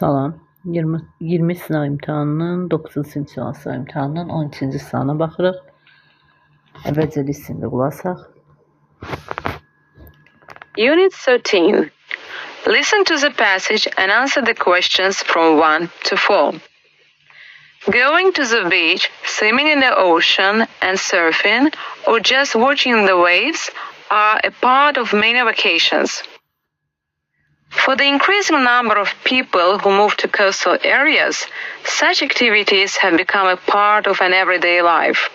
Salam. 20 sınav imtahanının 9-cu sinif sınav imtahanının 12-ci sualına baxırıq. Əvvəlcə listeningə qulaq asaq. Unit 13. Listen to the passage and answer the questions from 1 to 4. Going to the beach, swimming in the ocean, and surfing, or just watching the waves are a part of many vacations. For the increasing number of people who move to coastal areas, such activities have become a part of an everyday life.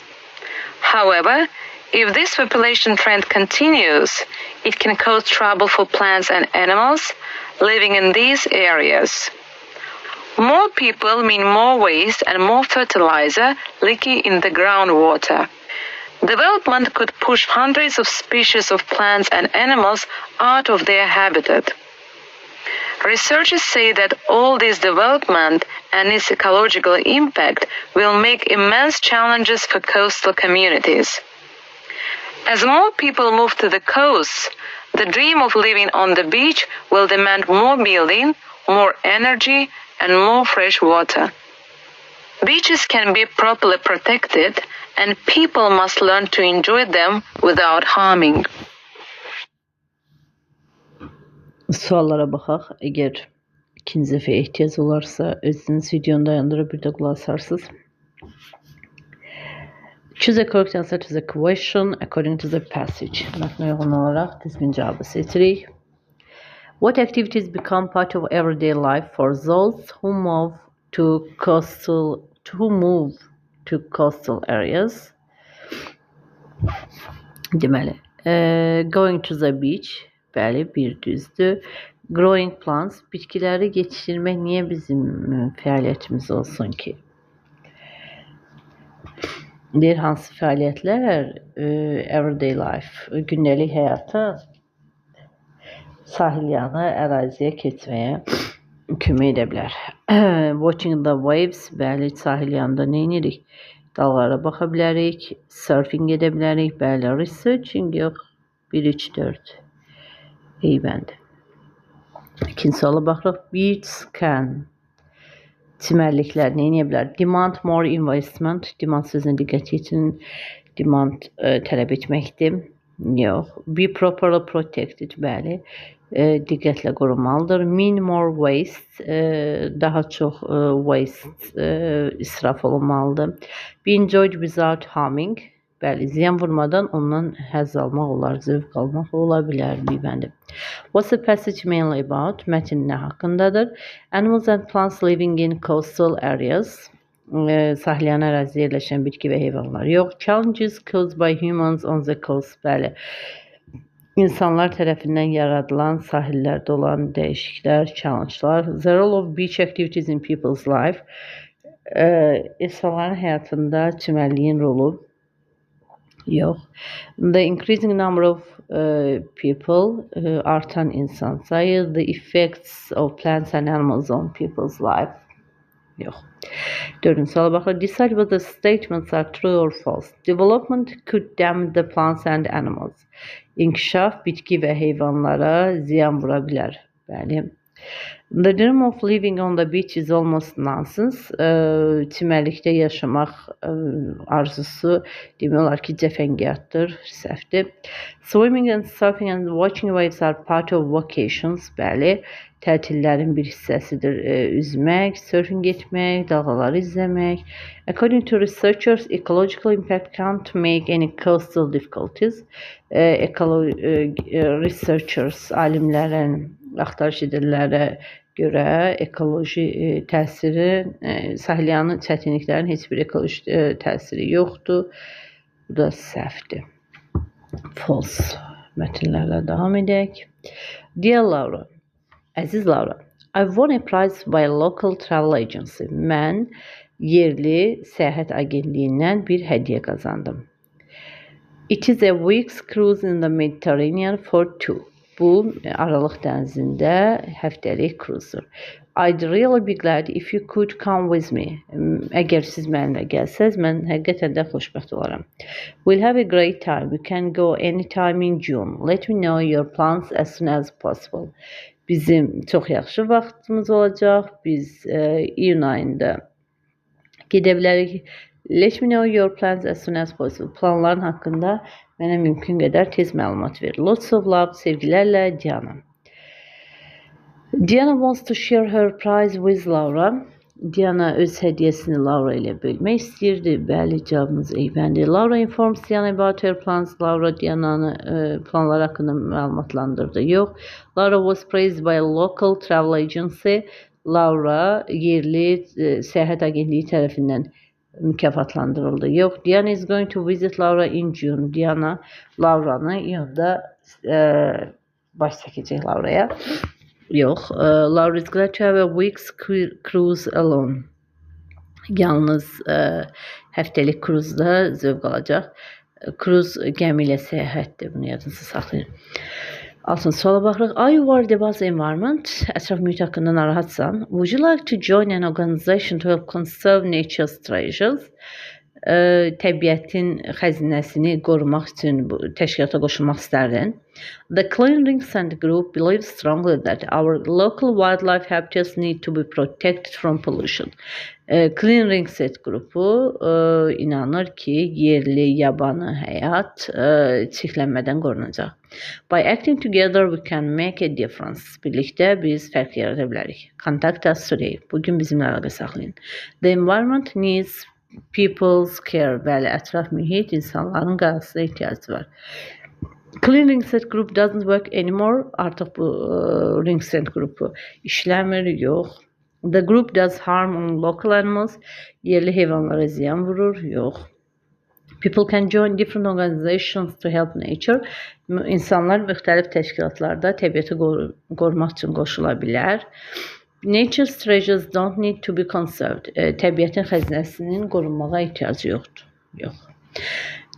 However, if this population trend continues, it can cause trouble for plants and animals living in these areas. More people mean more waste and more fertilizer leaking in the groundwater. Development could push hundreds of species of plants and animals out of their habitat. Researchers say that all this development and its ecological impact will make immense challenges for coastal communities. As more people move to the coasts, the dream of living on the beach will demand more building, more energy, and more fresh water. Beaches can be properly protected, and people must learn to enjoy them without harming. Suallara baxaq. Əgər ikinci dəfə ehtiyac olarsa, özünüz videonu dayandırıb bir də qulaq asarsınız. Choose a correct answer to the question according to the passage. Mətnə uyğun olaraq düzgün cavabı seçirik. What activities become part of everyday life for those who to coastal move to coastal areas? Deməli, going to the beach, bəli, bir düzdür. Growing plants, bitkiləri yetişdirmək niyə bizim fəaliyyətimiz olsun ki? Deyir, hansı fəaliyyətlər everyday life, gündəlik həyata sahil yanı əraziyə keçməyə kömək edə bilər. Watching the waves, bəli, sahil yanında nə edirik? Dalğalara baxa bilərik, surfing edə bilərik, bəli, researching yox, 1, 3, 4. Eybəndi. İkinci suala baxırıq. Beach can. Çimərliklər nə edə bilər? Demand more investment. Demand sözünə diqqət yetirin. Demand tələb etməkdir. Yox. Be properly protected. Bəli. Diqqətlə qorunmalıdır. Mean more waste. Daha çox waste israf olunmalıdır. Be enjoyed without harming. Bəli, ziyan vurmadan ondan həzz almaq olar, zövq almaq ola bilər bir bəndi. What's the passage mainly about? Mətn nə haqqındadır? Animals and plants living in coastal areas. Sahilyanı ərazidə yerləşən bitki və heyvanlar. Yox. Challenges caused by humans on the coast. Bəli. İnsanlar tərəfindən yaradılan sahillərdə olan dəyişikliklər, challengelar. The role of beach activities in people's life. İnsanların həyatında çimərliyin rolu. Yox. The increasing number of people, artan insan sayı, the effects of plants and animals on people's life. Yox. Dördüncü suala baxırıq. Decide whether statements are true or false. Development could damage the plants and animals. İnkişaf bitki və heyvanlara ziyan vura bilər. Bəli. The dream of living on the beach is almost nonsense. Çimərlikdə yaşamaq arzusu demək olar ki, cəfəngiyatdır, səhvdir. Swimming and surfing and watching waves are part of vacations. Bəli, tətillərin bir hissəsidir. Üzmək, surfing etmək, dalğaları izləmək. According to researchers, ecological impact can't make any coastal difficulties. Researchers, alimlərin axtarış edənlərə görə ekoloji təsiri, sahilyanı çətinliklərin heç bir ekoloji təsiri yoxdur. Bu da səhvdir. False. Mətnlərlə davam edək. Dear Laura, əziz Laura, I won a prize by a local travel agency. Mən yerli səyahət agentliyindən bir hədiyyə qazandım. It is a week's cruise in the Mediterranean for two. Bu, Aralıq dənizində həftəlik kruzdur. I'd really be glad if you could come with me. Əgər siz mənimlə gəlsəz, mən həqiqətən də xoşbəxt olaram. We'll have a great time. We can go anytime in June. Let me know your plans as soon as possible. Bizim çox yaxşı vaxtımız olacaq. Biz iyun ayında gedə bilərik. Let me know your plans as soon as possible. Planların haqqında mənə mümkün qədər tez məlumat ver. Lots of love. Sevgilərlə Diana. Diana wants to share her prize with Laura. Diana öz hədiyyəsini Laura ilə bölmək istəyirdi. Bəli, cavabımız eyvəndir. Laura informs Diana about her plans. Laura Diana'nı planları haqqında məlumatlandırdı. Yox. Laura was praised by a local travel agency. Laura yerli səyahət agentliyi tərəfindən mükafatlandırıldı. Yox. Diana is going to visit Laura in June. Diana Laura'nı iyunda baş çəkəcək Laura'ya. Yox. Laura is glad to have a week's cruise alone. Yalnız həftəlik kruzda zövq alacaq. Kruz gəmi ilə səyahətdir. Bunu yadınızda saxlayın. Altıncı suala baxırıq. Are you worried about the environment? Ətraf mühit haqqında narahatsan. Would you like to join an organization to help conserve nature's treasures? Təbiətin xəzinəsini qorumaq üçün bu təşkilata qoşulmaq istərdin. The Clean Ringsend Group believes strongly that our local wildlife habitats need to be protected from pollution. Clean Ringsend qrupu inanır ki, yerli yabanı həyat çirklənmədən qorunacaq. By acting together we can make a difference. Birlikdə biz fərq yarada bilərik. Contact us today. Bugün bizimlə əlaqə saxlayın. The environment needs people's care. Bəli, ətraf mühit insanların qayğısına ehtiyacı var. Clean Ringsend Group doesn't work anymore. Artıq bu Ringsend qrupu işləmir, yox. The group does harm on local animals. Yerli heyvanlara ziyan vurur, yox. People can join different organizations to help nature. İnsanlar müxtəlif təşkilatlarda təbiəti qorumaq üçün qoşula bilər. Nature's treasures don't need to be conserved. Təbiətin xəzinəsinin qorunmağa ehtiyacı yoxdur. Yox.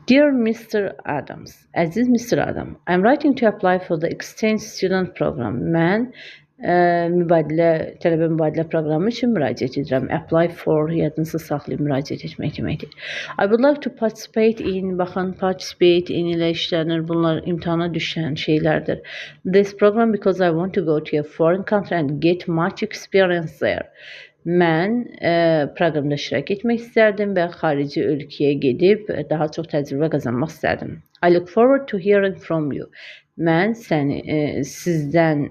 Dear Mr. Adams, əziz Mr. Adam, I'm writing to apply for the exchange student program. Mən tələbə mübadilə proqramı üçün müraciət edirəm. Apply for, yadınızda saxlayın, müraciət etmək deməkdir. I would like to participate in, baxın, participate in ilə işlənir. Bunlar imtahana düşən şeylərdir. This program because I want to go to a foreign country and get much experience there. Mən proqramda iştirak etmək istərdim və xarici ölkəyə gedib daha çox təcrübə qazanmaq istərdim. I look forward to hearing from you. Mən sizdən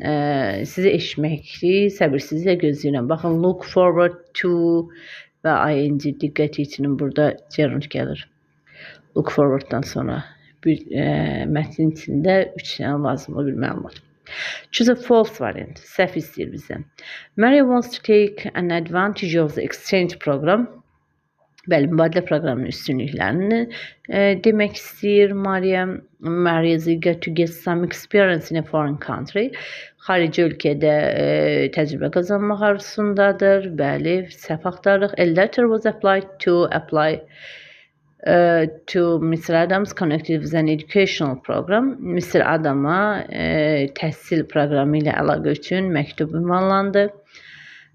sizi eşitməkli səbirsizliklə gözləyirəm. Baxın, look forward to və ing, diqqət yetirin, burada gerund gəlir. Look forward'dan sonra bir mətnin içində 3 dənə lazımlı bir məlumat. Choose a false variant. Səhv istəyir bizdən. Mary wants to take an advantage of the exchange program. Bəli, mübadilə proqramının üstünlüklərini demək istəyir Maria. Maria is eager to get some experience in a foreign country. Xarici ölkədə təcrübə qazanmaq arzusundadır. Bəli, səhv axtarırıq. A letter was applied to apply to Mr. Adams connected with an educational program. Mr. Adama təhsil proqramı ilə əlaqə üçün məktub ünvanlandı.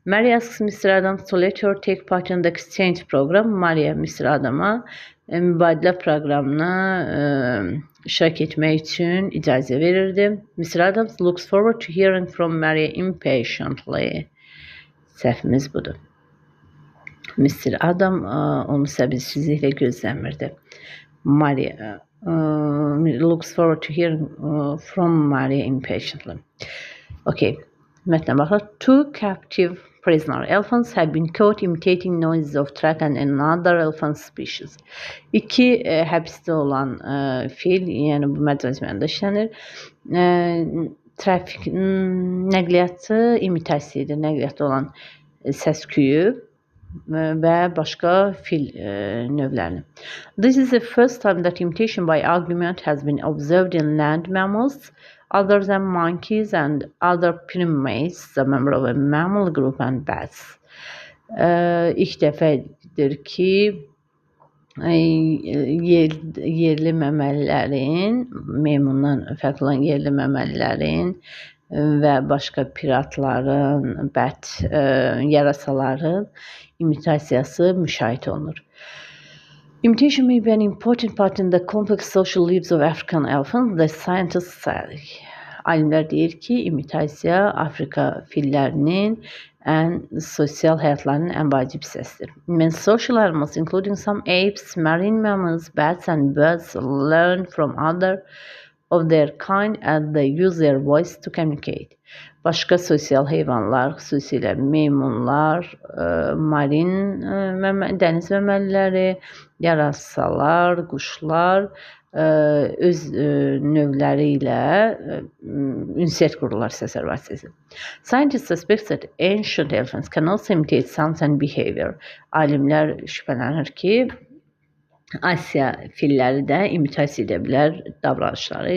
Mary asks Mr. Adams to let her take part in the exchange program. Maria Mr. Adama mübadilə proqramına iştirak etmək üçün icazə verirdi. Mr. Adams looks forward to hearing from Mary impatiently. Səhvimiz budur. Mr. Adam onu səbirsizliklə gözləmirdi. Maria looks forward to hearing from Maria impatiently. Okay. Mətnə baxaq. Two captive prisoner elephants have been caught imitating noises of truck and another elephant species. İki həbsdə olan fil, yəni bu məcaz mənada işlənir. Trafik nəqliyyatı imitasiya edir, nəqliyyatda olan səs-küyü və başqa fil növlərini. This is the first time that imitation by argument has been observed in land mammals, other than monkeys and other primates, a member of a mammal group and bats. İlk dəfədir ki, yerli məməlilərin, meymundan fərqli olan yerli məməlilərin və başqa piratların, bat, yarasaların imitasiyası müşahidə olunur. Imitation may be an important part in the complex social lives of African elephants, the scientists say. Alimlər deyir ki, imitasiya Afrika fillərinin ən sosial həyatlarının ən vacib hissəsidir. Many social animals, including some apes, marine mammals, bats and birds, learn from other of their kind and they use their voice to communicate. Başqa sosial heyvanlar, xüsusilə meymunlar, marin dəniz məməliləri, yarasalar, quşlar öz növləri ilə ünsiyyət qururlar səslər vasitəsilə. Scientists suspect that ancient elephants can also imitate sounds and behavior. Alimlər şübhələnir ki, Asiya filləri də imitasiya edə bilər davranışları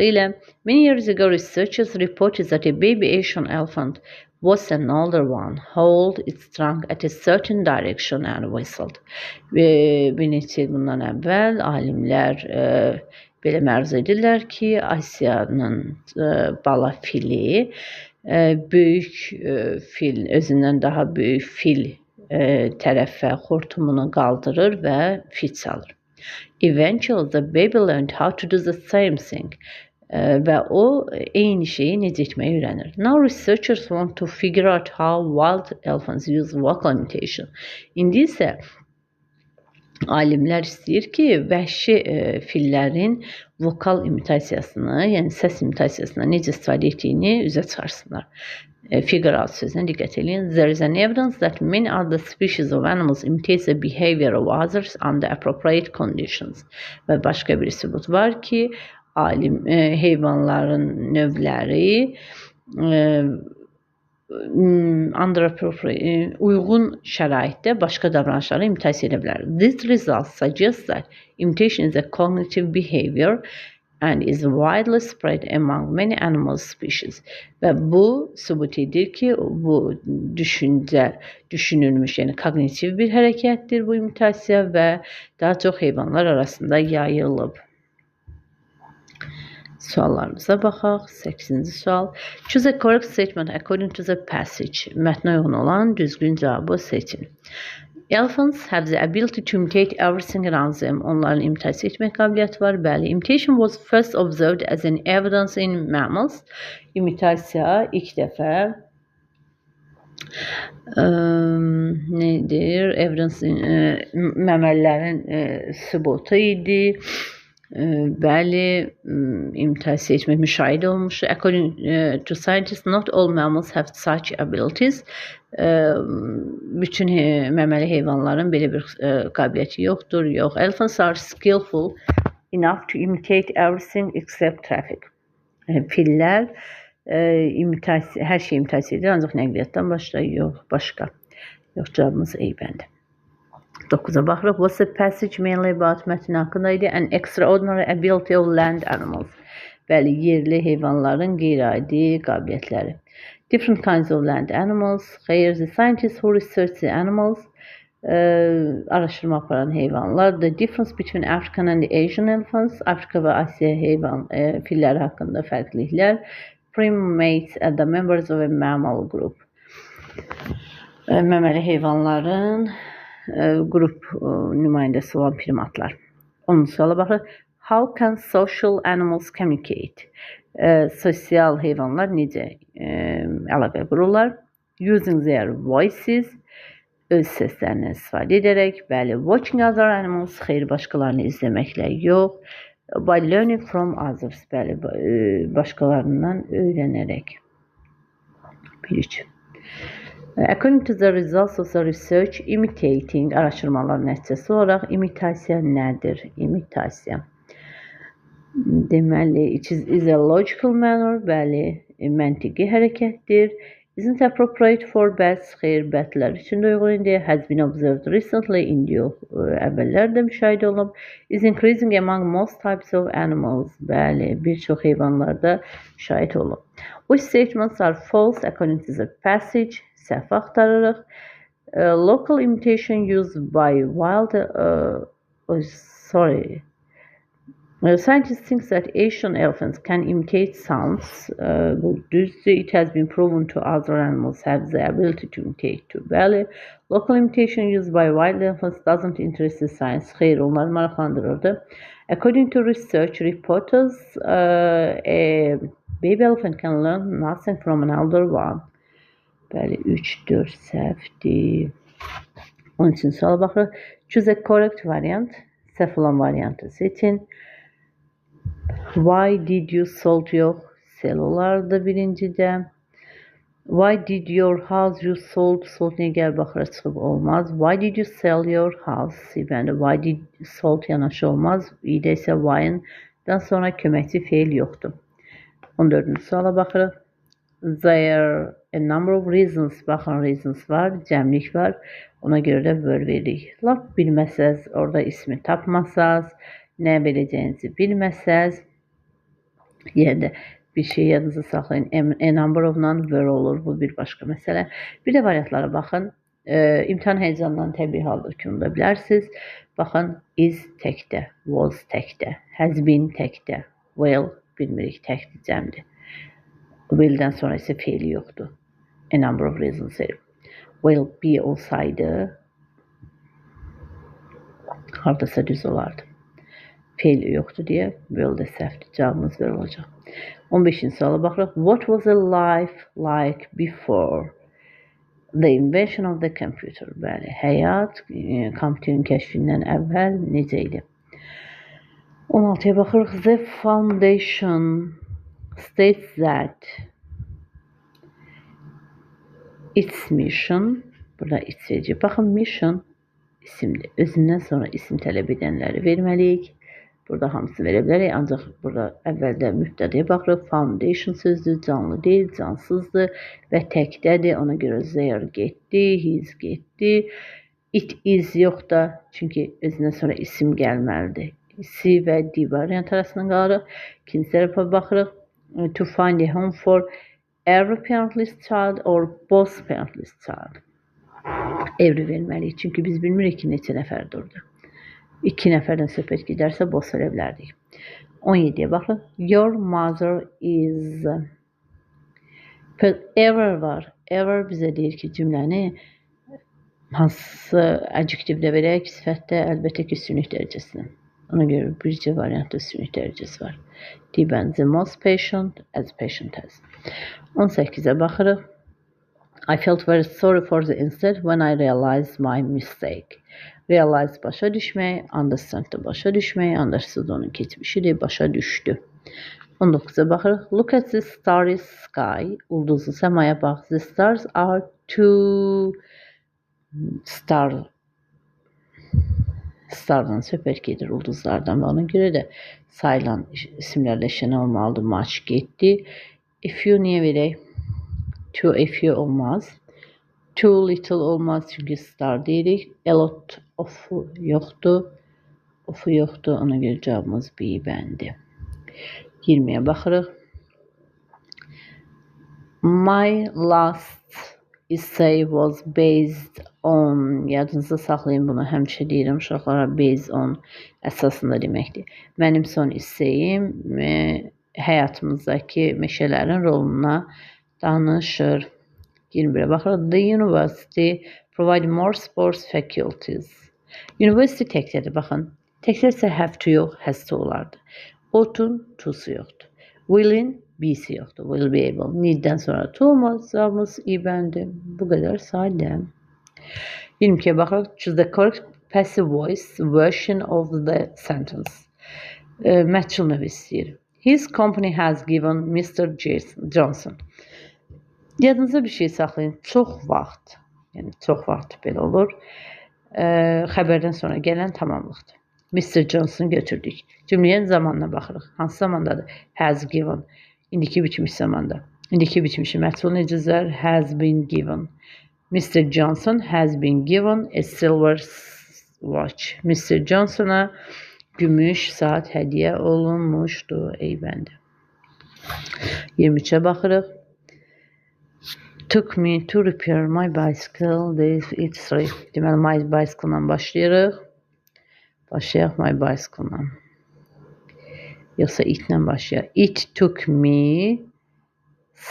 ilə. Many years ago, researchers reported that a baby Asian elephant was an older one, hold its trunk at a certain direction and whistled. Bir neçə il bundan əvvəl alimlər belə məruz edirlər ki, Asiyanın bala fili böyük fil, özündən daha böyük fil tərəfə xortumunu qaldırır və fit salır. Eventually, the baby learned how to do the same thing. Və o, eyni şeyi necə etməyi öyrənir. Now researchers want to figure out how wild elephants use vocal imitation. İndi isə alimlər istəyir ki, vəhşi fillərin vokal imitasiyasını, yəni səs imitasiyasına necə istifadə etdiyini üzə çıxarsınlar. Figure out sözünə diqqət eləyin. There is an evidence that many other species of animals imitate the behavior of others under appropriate conditions. Və başqa bir sübut var ki, alim heyvanların növləri under appropriate, uyğun şəraitdə başqa davranışları imitasiya edə bilər. This result suggests that imitation is a cognitive behavior and is widely spread among many animal species. Və bu sübut edir ki, bu düşüncə, düşünülmüş, yəni kognitiv bir hərəkətdir bu imitasiya və daha çox heyvanlar arasında yayılıb. Suallarımıza baxaq. 8-ci sual. Choose a correct statement according to the passage. Mətnə uyğun olan düzgün cavabı seçin. Elephants have the ability to imitate everything around them. Onların imitasiya etmək qabiliyyəti var. Bəli, imitation was first observed as an evidence in mammals. İmitasiya ilk dəfə nedir? Evidence in, məməlilərin sübutu idi. Bəli, imitasiya etmək müşahidə olmuşdur. According to scientists, not all mammals have such abilities. Bütün məməli heyvanların belə bir qabiliyyəti yoxdur. Yox. Elephants are skillful enough to imitate everything except traffic. Fillər hər şeyi imitasiya edir, ancaq nəqliyyatdan başqa yox, başqa. Yox, cavabımız A bəndi. 9-a baxırıq. What's the passage mainly about? Mətn haqqında idi. An extraordinary ability of land animals. Bəli, yerli heyvanların qeyri-adi qabiliyyətləri. Different kinds of land animals. Xeyr, the scientists who research the animals. Araşdırma aparan heyvanlar. The difference between African and Asian elephants. Afrika və Asiya heyvan filləri haqqında fərqliliklər. Primates and the members of a mammal group. Məməli heyvanların qrup nümayəndəsi olan primatlar. 10-cu suala baxırıq. How can social animals communicate? Sosial heyvanlar necə əlaqə qururlar? Using their voices, öz səslərindən istifadə edərək. Bəli, watching other animals, xeyr, başqalarını izləməklə yox. By learning from others, bəli, başqalarından öyrənərək. 1-3. According to the results of the research, imitating, araşdırmalar nəticəsi olaraq imitasiya nədir? İmitasiya. Deməli, it is a logical manner, bəli, məntiqi hərəkətdir. Isn't appropriate for bats, xeyr, bətlər üçün də uyğun idi. Has been observed recently, indi yox, əvvəllər də müşahidə olunub. Is increasing among most types of animals, bəli, bir çox heyvanlarda müşahidə olunub. Which statements are false according to the passage? Səhv axtarırıq. Local imitation used by wild... Scientists think that Asian elephants can imitate sounds. Bu düzdür. It has been proven to other animals have the ability to imitate too. Bəli, local imitation used by wild elephants doesn't interest the science. Xeyr, onları maraqlandırırdı. According to research reporters, a baby elephant can learn nothing from an elder one. Bəli, 3, 4 səhvdir. 13-cü suala baxırıq. Choose a correct variant. Səhv olan variantı seçin. Why did you sold yox? Sell olardı birincidə. Why did your house you sold? Sold niyə gəlib axıra çıxıb olmaz. Why did you sell your house? Yəni why did you sold yanaşı olmaz. İdə isə why-dan sonra köməkçi feil yoxdur. 14-cü suala baxırıq. There are a number of reasons. Baxın, reasons var, cəmlik var. Ona görə də were veririk. Lap bilməsəz, orada ismi tapmasaz, nə verəcəyinizi bilməsəz, yenə də bir şey yadınıza saxlayın. A number of-la were olur. Bu bir başqa məsələ. Bir də variantlara baxın. İmtahan həyəcanından təbii halda ki, unuda bilərsiniz. Baxın, is təkdə, was təkdə, has been təkdə, will bilmirik, təkdir, cəmdir. Will-dən sonra isə feili yoxdur. A number of reasons verib. Will be olsaydı, haradasa düz olardı. Feil yoxdur deyə will də səhvdir. Cavabımız will olacaq. 15-ci suala baxırıq. What was a life like before the invention of the computer? Bəli, həyat kompüterin kəşfindən əvvəl necə idi? 16-ya baxırıq. The foundation states that its mission, burada its verəcək. Baxın, mission isimdir. Özündən sonra isim tələb edənləri verməliyik. Burada hamısını verə bilərik, ancaq burada əvvəldə mübtədəyə baxırıq. Foundation sözdür, canlı deyil, cansızdır və təkdədir. Ona görə there getdi, his getdi. It is yox da, çünki özündən sonra isim gəlməlidir. C və D variant arasında qalırıq. İkinci tərəfə baxırıq. To find a home for every parentless child or both parentless child. Every verməliyik, çünki biz bilmirik ki, neçə nəfərdir orada. 2 nəfərdən söhbət gedərsə, both verə bilərdik. 17-yə baxırıq. Your mother is... Ever var. Ever bizə deyir ki, cümləni hansı adjektivdə verək, sifətdə əlbəttə ki, üstünlük dərəcəsinə. Ona görə bircə variantda üstünlük dərəcəsi var. Deyibən, the most patient, as patient as. 18-ə baxırıq. I felt very sorry for the incident when I realized my mistake. Realize başa düşmək, understand da başa düşmək, understood onun keçmişidir, başa düşdü. 19-a baxırıq. Look at the starry sky. Ulduzlu səmaya bax. The stars are two star. Stardan söhbət gedir, ulduzlardan və ona görə də sayılan isimlərlə işlənə olmalıdır. Much getdi. If you niyə verək? Too a few olmaz. Too little olmaz, çünki star deyirik. A lot of yoxdur. Of-u yoxdur. Ona görə cavabımız B bəndi. 20-yə baxırıq. My last essay was based on, yadınızda saxlayın bunu, həmişə deyirəm uşaqlara, based on əsasında deməkdir. Mənim son essayim həyatımızdakı meşələrin roluna danışır. 21-ə baxırıq. The university provide more sports faculties. University təkdədir, baxın. Təkdərsə have to yox, has to olardı. Ought-un to-su yoxdur. Will-in be-si yoxdur. Will be able. Need-dən sonra to olmaz. Cavabımız I bəndi. Bu qədər sadə. 22-yə baxırıq. Choose the correct passive voice version of the sentence. Məchul növü istəyir. His company has given Mr. Johnson. Yadınıza bir şey saxlayın. Çox vaxt, yəni çox vaxt belə olur. Xəbərdən sonra gələn tamamlıqdır. Mr. Johnson götürdük. Cümlənin zamanına baxırıq. Hansı zamandadır? Has given. İndiki bitmiş zamanda. İndiki bitmişi məhsul necə düzələr? Has been given. Mr. Johnson has been given a silver watch. Mr. Johnson'a gümüş saat hədiyyə olunmuşdu. Ey bəndi. 23-ə baxırıq. Took me to repair my bicycle. This it's three. Deməli, my bicycle-la başlayırıq. Başlayaq my bicycle-la. Yoxsa it-lə başlayaq. It took me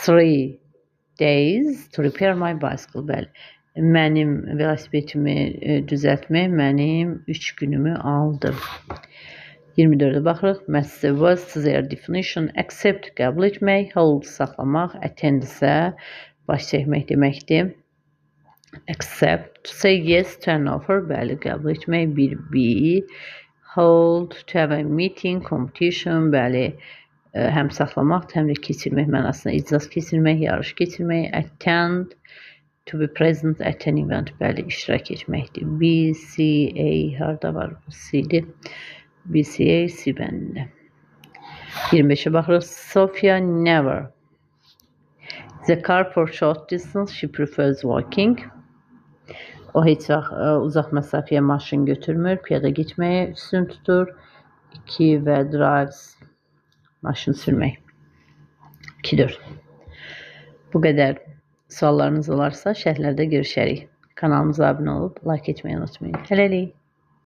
3 days to repair my bicycle. Bəli. Mənim velosipedimi düzəltmək mənim 3 günümü aldı. 24-ə baxırıq. Match words to their definition. Accept qəbul etmək, hold saxlamaq, attend isə baş çəkmək deməkdir. Accept, to say yes to an offer, bəli, qəbul etmək, 1B. Hold, to have a meeting, competition, bəli, həm saxlamaq, həm də keçirmək mənasında iclas keçirmək, yarış keçirmək, attend, to be present at an event, bəli, iştirak etməkdir. B, C, A, harda var bu C-dir. B, C, A, C bəndində. 25-ə baxırıq. Sophia never. The car for short distance, she prefers walking. O heç vaxt uzaq məsafəyə maşın götürmür, piyada getməyə üstün tutur. 2 və drives, maşın sürmək. 2-4. Bu qədər. Suallarınız olarsa şərhlərdə görüşərik. Kanalımıza abunə olub like etməyi unutmayın. Hələlik.